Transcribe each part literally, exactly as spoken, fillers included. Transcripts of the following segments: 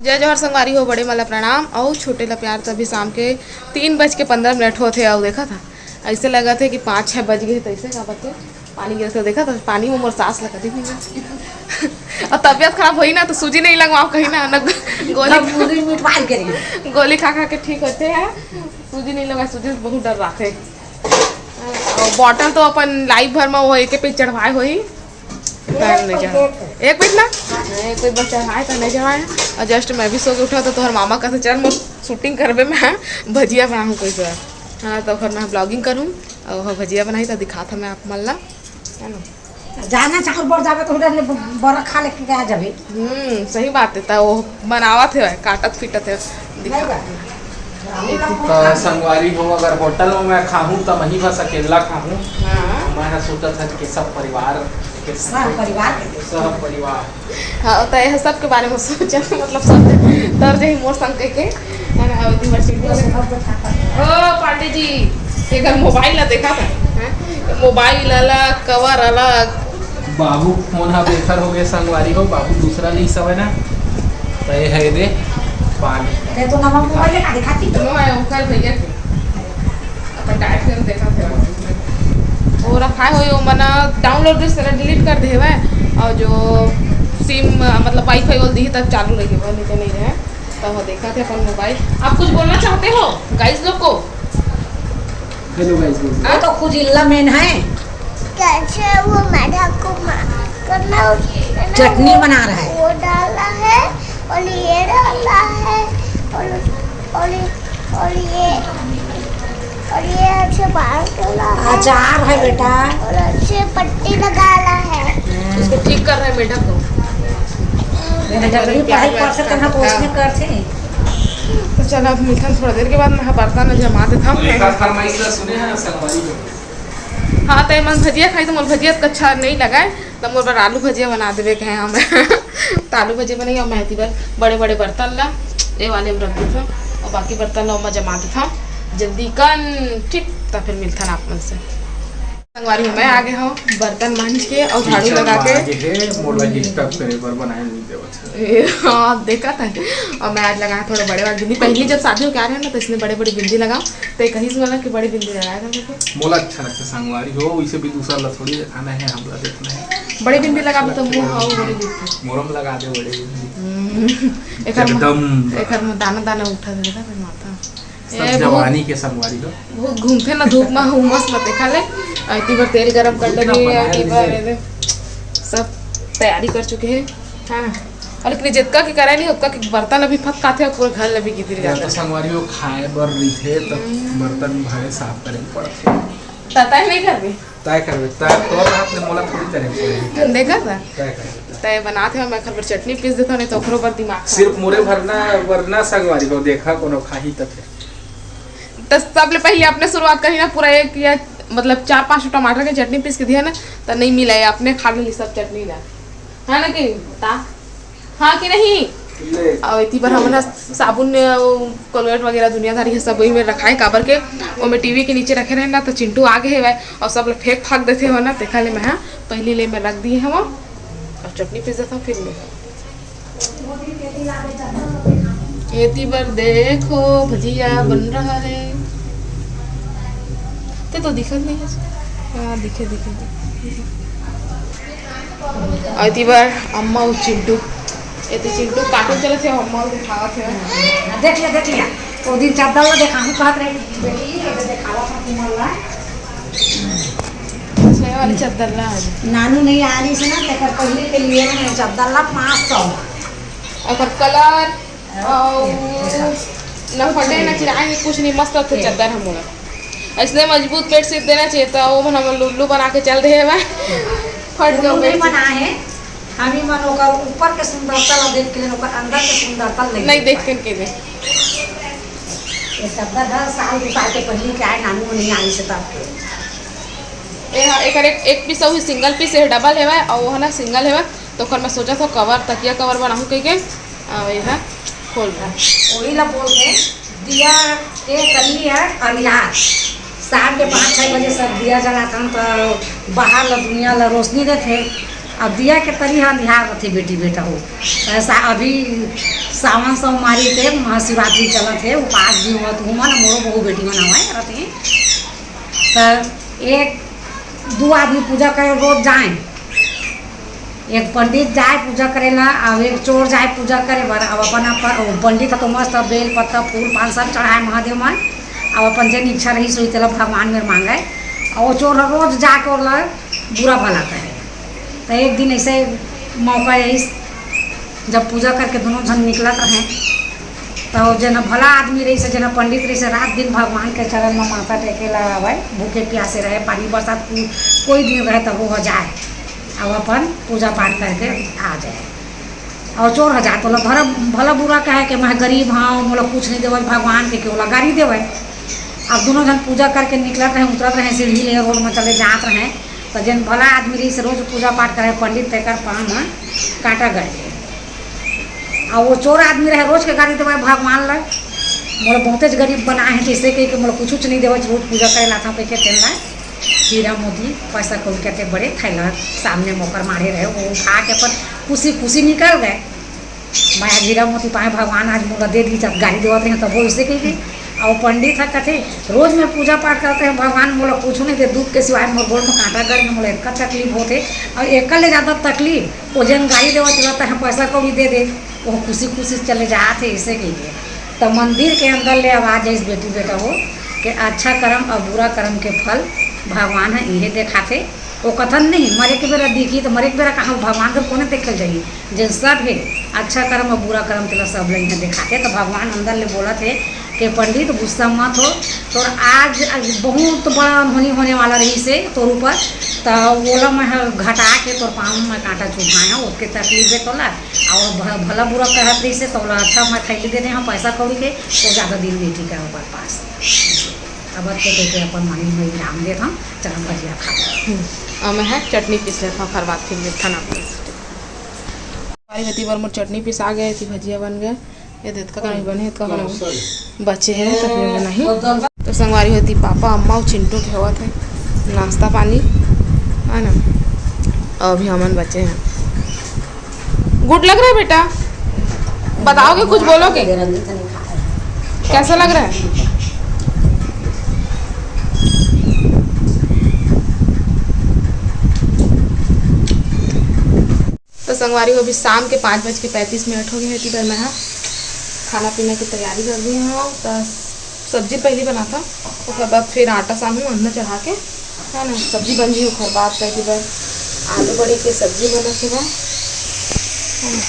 जय जोहार संगवारी हो, बड़े मन ला प्रणाम अउ छोटे ला प्यार। तो अभी शाम के तीन बज के पंद्रह मिनट होत हे अउ देखत हा, ऐसे लगत हे कि पाँच छः बज गए। तो ऐसे का बात है, पानी गिरत हे, देखत हा, पानी में मोर सास लगत हे। और तबियत खराब होई ना तो सूजी नहीं लगवाओ कहीं ना, ना गोली, अब मुंह में मीठ मार करी। गोली खा खा के ठीक होते हैं, सूजी नहीं लगवाए, सूजी से बहुत डर रहा थे। और बॉटल तो अपन लाइफ भर में वो एक पे चढ़वाए होई। टाइम नहीं चढ़ा। एक मिनट ना, एक मिनट बस चढ़ाए तो नहीं चढ़ाए। और जस्ट मैं भी सो के उठा तो तोहर मामा कथे चल मोर शूटिंग करबे, मैं भजिया बनाहूँ कोई सा। हाँ, तो फिर मैं ब्लॉगिंग करूँ और वह भजिया बनाई तो दिखात हा मैं आप मन ला, है ना? जाना चाउर बर जाबे तो उधर ले बरा खा लेके आ जाबे। हम्म, सही बात है। तो वो बनावत है, काटत पीटत है, दिखा। नहीं बा। तो संगवारी हो, अगर होटल में मैं खाहूँ तो वहीं बस अकेला खाहूँ। हाँ। मैं हा सोचत हन कि सब परिवार के साथ, सब परिवार के। सब परिवार। हाँ, तो यह सब के बारे में सोचा, मतलब सब तर जाही मोर संग के, है ना? अवधी मर्चेंट। ओ पांडे जी, एकर मोबाइल ला देखा था, हैं? मोबाइल अलग, कवर अलग। बाबू फोन हा बेखर हो गए संगवारी हो, बाबू दूसरा ली सब है ना, तो ये है दे पानी। ते तो नवा मोबाइल का दिखाती। नो है, ओकर भैया के। अपन डाइट करके देखा थे। वो रखा है, वो मना डाउनलोड दे सारा डिलीट कर दे है, और जो सिम, मतलब वाईफाई वाला दी तब चालू रही है, नहीं तो नहीं रहे। तो वो देखा थे अपन मोबाइल। आप कुछ बोलना चाहते हो गाइस लोग को? हेलो गाइस, बोल। वो तो खुजिल्ला मेन है। कैसे वो मैदा को मा-, करना, चटनी बना रहा है। वो डाला है और ये डाला है और, और, और ये, और ये अच्छे बाल डाला है। अचार है बेटा। और अच्छे पट्टी लगाला है। इसको ठीक कर रहे हैं मैडम को। मैडम भी पढ़ाई कर सकते हैं, कुछ नहीं करते हैं। तो चलो, अब मिलथन थोड़ा देर के बाद। मैं बर्तन जमा देता हूँ। एक आध फरमाइश ला सुने हैं संगवारी को। हाँ, तो मन भजिया खाई तो मोर भजिया तो अच्छा नहीं लगा है, तो मोर बर आलू भजिया बना देवे कहे हम। तो आलू भजिया बनाई और मैं एती बर बड़े बड़े बर्तन ला ये वाले में रख देता हूँ और बाकी बर्तन ला ओमा जमा देता हूँ। जल्दी कन, ठीक, तो फिर मिलथन आप मन से। संगवारी हो, मैं आ गए हूँ बर्तन मांज के और झाड़ू लगा के। आगे है, मोला डिस्टर्ब करे बर बनाए नहीं देवत है। ए, हाँ, देखा था। और मैं आज लगाया थोड़ा बड़े वाली बिंदी। पहली जब शादी होके आ रहे हैं ना, तो इसने बड़े बड़े बिंदी लगाओ, तो एक ही वाला के बड़े बिंदी लगाया था मेरे को। मोला अच्छा लगता है संगवारी हो, इसे भी दूसरा ला थोड़ी दिखाना है, हमला देखना है। बड़ी बिंदी लगा भी तो मुंह हाउ बड़ी बिंदी। मोरम लगा दे बड़े बिंदी। हम्म, एकर एकदम। एकर में दाना दाना उठा देता है माथा। सब ए, जवानी बहुत, के संगवारी हो। बहुत घूमथे ना धूप में, हुमस में देखा ले। अइती बर तेल गरम कर धूप ना डरी, बनाए अइती बर लीजिए। एदे सब तैयारी कर चुके हैं। हाँ, और लेकिन जितका के करे नहीं, उतका के बर्तन अभी फटकाथे और पूरा घर ल भी गिदिर या जाता तो है। संगवारी हो खाए बर रहिथे, तो हम्म। बर्तन भाड़े साफ करे पड़थे। तय नहीं करबे। तय करबे, तय तोर हाथ ले मोला थोड़ी करे पड़ही। देखा था? तय करबे। तय बनात हे, मैं घर पर चटनी पीस देता, नहीं तो ओकरो पर दिमाग खराब। सिर्फ मोरे भरना, वरना संगवारी हो, देखा कोनो खाही तब। तो सबले पहले अपने शुरुआत करी ना, पूरा एक या मतलब चार पांच टमाटर के चटनी पीस के दिया ना, तो नहीं मिला है, अपने खा ली सब चटनी ला, है ना कि ता? हाँ कि नहीं? ले। और इतनी बार हमन ह साबुन, अ, कोलगेट वगैरह दुनियादारी है सब वही में रखाए, काबर के ओमे टीवी के नीचे रखे रहे ना, तो चिंटू आगे है भाई, और सब लोग फेंक फाक देते हो ना, तेखा ले मैं, हाँ, पहली ले मैं रख दिए हम और चटनी पीस देता हूँ फिर मैं। एती बर देखो भजिया बन रहा है। ते तो दिखत नहीं है। हाँ, दिखे, दिखे, दिखे। और एती बर अम्मा अउ चिंटू, एती चिंटू cartoon चलत हे, अम्मा अउ दिखावत हे। हाँ, देख लिया, देख लिया। वो दिन चद्दर ला देखाहूँ कहत रहे, बेटी, ये देखावा था तुमन ला। अच्छा, ये वाली चद्दर ला आज। नानू नहीं आ रही से ना, तेकर पहले के लिए ना चद्दर ला पाँच सौ। ओकर colour अउ न फटे, न चिराए, कुछ नहीं, मस्त होथे चद्दर ह मोला। अइसने मजबूत bedsheet देना चाहिए, त वो मन हमन लुल्लू बना के चल देहे बा। फट गए नहीं bedsheet। बना है, हम ही मन ओकर ऊपर के सुंदरता ला देख के लेन, ओकर अंदर के सुंदरता ला नहीं देख देख के के दे। ये चद्दर ह साल दो साल के पहले के आए, नानू नहीं आई से तब के। ए हा, एकर एक, एक piece अउ single piece हे, double हेवय, अउ वो ह ना single हेवय, तो ओकर मैं सोचत हव cover, तकिया cover बनाहूँ कहिके। आ, ये हा खोल रहा। वही ला बोलथे, दिया के तरी है अंधियार। शाम के पाँच छः बजे सब दिया जलाथन, तो बाहर ला दुनिया ला रोशनी देथे। अब दिया के तरी है अंधियार रथे, बेटी बेटा हो। ऐसा अभी सावन सोमवारी के महाशिवरात्रि चलत हे, उपास भी होवत हूँ मन, मोरो बहू बेटी मन आवय रथे। त एक दू आदमी पूजा करे रोज जाए, एक पंडित जाए पूजा करे ला, अउ एक चोर जाए पूजा करे बर। अब अपन, अपन, वो पंडित ह तो मस्त बेल पत्ता, फूल, पान सब चढ़ाए महादेव मन। अब अपन जेन इच्छा रही सोई तेला भगवान मेर मांगे। अउ वो चोर ह रोज जाके ओला बुरा भला कहे। त एक दिन ऐसे मौका यही, जब पूजा करके दोनों झन निकलत रहे, त वो जेन भला आदमी रहिस, जेन पंडित रहिस, रात दिन भगवान के चरण म माथा टेके ला आवय, भूखे प्यासे रहे, पानी बरसात को-, कोई दिन रहे, तब वो जाए, अब अपन पूजा पाठ करके आ जाए। अउ चोर ह जात ओला भला, भला बुरा कहे के मैं गरीब हूँ, मोला कुछ नहीं देवत भगवान के, के ओला गारी देवय। अब दोनों झन पूजा करके निकलत रहे, उतरत रहे सीढ़ी ले, रोड में चले जात रहे, त जेन भला आदमी रहिस रोज पूजा पाठ करे पंडित, तेकर पाँव म कांटा गड़ गे। अउ वो चोर आदमी रहे, रोज के गारी देवय भगवान ला, मोला बहुतेच गरीब बनाए हे, जैसे कहि के मोला कुछ नहीं देवत, रोज पूजा करे लाथव कहि के तेन ला हीरा मोती पैसा कौड़ी के ते बड़े थैला सामने मोकर माढ़े रहे, वो उठा के अपन खुशी खुशी निकल गए। मैं आज हीरा मोती पाए, भगवान आज मोला दे दी, जब गारी देवत रहे तब वो इसे कहि के। अउ पंडित ह कथे, "रोज मैं पूजा पाठ करते हैं, भगवान मोला कुछ नहीं दे, दुख के सिवाय मोर गोड़ में कांटा गड़ के मोला इतना तकलीफ होते, अउ एकर ले ज्यादा तकलीफ वो जेन गारी देवत रहता है, पैसा कौड़ी दे दे, वो खुशी खुशी चले जात है," इसे कहि के। त मंदिर के अंदर ले आवाज आइस, "बेटी बेटा हो, के अच्छा कर्म अउ बुरा कर्म के फल भगवान ह इहे देखाथे।" वो कथन नहीं, मरे के बेरा दिखी, त मरे के बेरा कहाँ भगवान के कोने देखल जाही? जेन सब हे, अच्छा कर्म अउ बुरा कर्म तेला सब ल इहाँ देखाथे। त भगवान अंदर ले बोलत हे के पंडित गुस्सा मत हो, तोर आज, आज बहुत बड़ा अनहोनी होने वाला रहिस हे तोर ऊपर, त ओला मैं ह घटा के तोर पाँव में कांटा चुभाए हूँ, ओतके तकलीफ दे तोला। अउ भ-, भला बुरा कहत रहिस हे, तोला अच्छा मैं थैली दे दे हूँ पैसा कौड़ी के, तो ज्यादा दिन नहीं टिका ओकर पास। अब अच्छे कहि के अपन मन में विराम देत हूँ, चलो भजिया खा लो। हम्म, अब मैं ह चटनी पीस लेत हूँ, ओकर बाद फिर मिलथन आप लोग से। हमारी बेटी बर मोर चटनी पिसा गए थी, भजिया बन गए। ये देख, कहाँ नहीं बने, कहाँ नहीं बचे हैं, तब ये बनाही। तो संगवारी होती, पापा, अम्मा अउ चिंटू के होवत है नाश्ता पानी, है ना? अउ अभी हमन बचे हैं। गुड लग रहा है बेटा? बताओगे, कुछ बोलोगे? कैसा लग रहा है? तो संगवारी हो, अभी शाम के पाँच बज के पैंतीस मिनट हो गए हैं, कि भाई मैं ह खाना पीना की तैयारी कर दी हूँ। तो सब्जी पहले बनाता, ओकर बाद फिर आटा सानूँ, अंदर चढ़ा के, है ना, सब्जी बन जी। ओकर बाद कह के बाद आलू बड़ी के सब्जी बना के बा, है ना,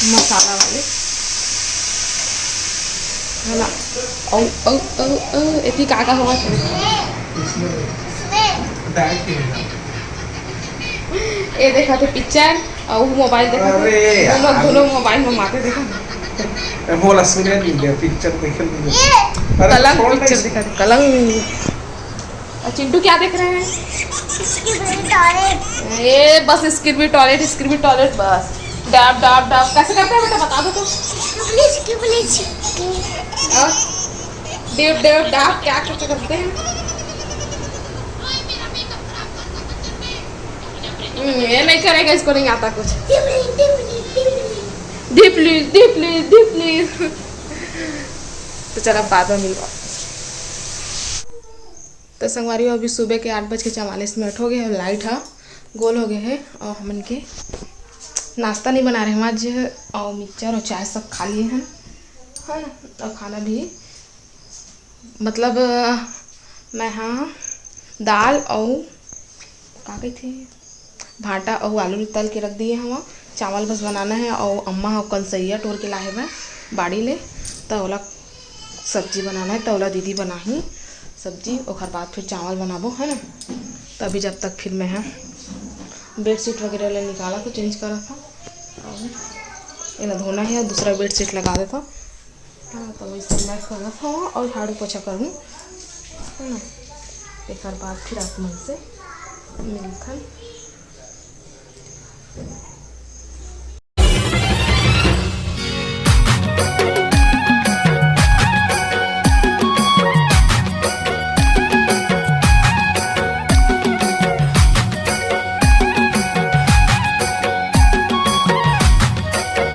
मसाला वाले, है ना। औ, औ, औ, औ, एती का का होवत है? इसमें बैग के है। ये देखा थे पिक्चर और वो मोबाइल देखा थे। अरे यार। दोनों, दोनों मोबाइल में माते देखा थे। ए, मोला सुने नहीं दे, पिक्चर देखे नहीं दे। अरे, कलंक छोड़ दे पिक्चर इसको। देखा थे, कलंक। और चिंटू क्या देख रहे हैं? Scream Toilet। ये बस Scream Toilet, Scream Toilet बस। डाब, डाब, डाब। कैसे करते हैं बेटा, बता दो तो। Scream, Scream, Scream। और? डेव, डेव, डाव, क्या, क्या, क्या करते हैं? हम्म, ये नहीं करेगा, इसको नहीं आता कुछ। Deeply, deeply, deeply। Deeply, deeply, deeply। तो चल, अब बाद में मिलवा। तो संगवारी हो, अभी सुबह के आठ बज के चवालीस मिनट हो गए हैं, लाइट ह गोल हो गए है और हमन के नाश्ता नहीं बना रहे हैं आज, और मिक्सचर और चाय सब खा लिए हैं, है ना? और खाना भी मतलब, अ, मैं हाँ दाल अउ का कहिथे, भांटा अउ आलू ल तल के रख दिए हवा। चावल बस बनाना है अउ अम्मा ह कंसैया टोर के लाहे बा बाड़ी ले, त ओला सब्जी बनाना है, त ओला दीदी बनाही सब्जी, ओकर बाद फिर चावल बनाबो, है ना। त अभी जब तक फिर मैं ह बेडशीट वगैरह ले निकाला था, चेंज करा था, और एला धोना है और दूसरा बेडशीट लगा देता। हाँ, तो वही सब मैं करत हवं और झाड़ू पोछा करहूँ, है ना। एकर बाद फिर आप मन से मिलथन।